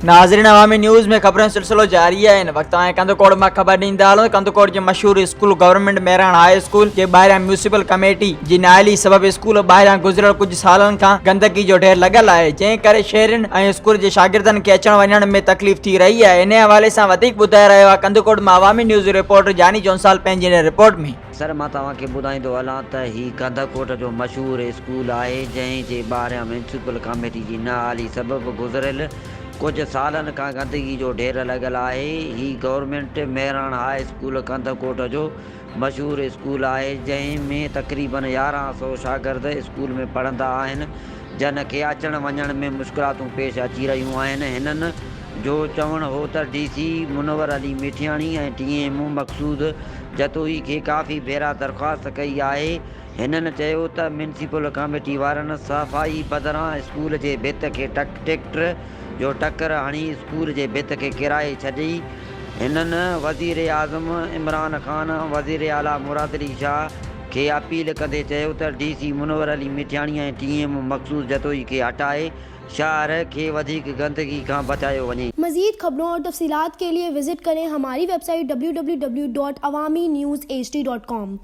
ناظرين عوامي نيوز ۾ خبرن جو سلسلو جاري آهي هن وقت اوهان کي ڪنڌڪوٽ مان خبر ڏيندا هلون ته ڪنڌڪوٽ جي مشهور school government Mehran high school جي ٻاهريان ميونسپل ڪميٽي جي نااهلي سبب اسڪول ٻاهريان گذريل ڪجهه سالن کان گندگي جو ڍير لڳل آهي جنهن ڪري شهرين ۽ اسڪول جي شاگردن کي اچڻ وڃڻ ۾ تڪليف ٿي رهي آهي انهي حوالي سان وڌيڪ ٻڌائي رهيو آهي ڪنڌڪوٽ مان عوامي نيوز جو رپورٽر جاني جونسال پنهنجي هن رپورٽ ۾. سر مان توهان کي ٻڌائيندو هلان ته هي ڪنڌڪوٽ جو مشهور اسڪول آهي جنهن جي ٻاهريان ميونسپل ڪاميٽي جي نااهلي سبب گذريل ڪجهه سالن کان گندگي جو ڍير لڳل آهي هي government Mehran high school Kandhkot جو مشهور اسڪول آهي جنهن ۾ تقريبن 11 سو شاگرد اسڪول ۾ پڙهندا آهن جن کي اچڻ وڃڻ ۾ مشڪلاتون پيش اچي رهيون آهن، هنن جو چوڻ هو ته D C Munawar Ali Mithiani ۽ T M O Maqsood Jatoi کي ڪافي ڀيرا درخواست ڪئي آهي، هنن چيو ته ميونسپل ڪاميٽي وارن صفائي بدران اسڪول جي ڀت کي ٽيڪٽر جو ٽڪر هڻي اسڪول جي ڀت کي ڪيرائي ڇڏي، هنن وزيراعظم عمران خان، وزيراعليٰ مراد علي شاهه کي اپيل ڪندي چيو ته D C Munawar Ali Mithiani ۽ T M O Maqsood Jatoi کي هٽائي شهر کي وڌيڪ گندگي کان بچايو وڃي. مزيد خبرون اور تفصيلات کے لئے وزٽ ڪرين ھماري website W W W dot Awami news H D dot com.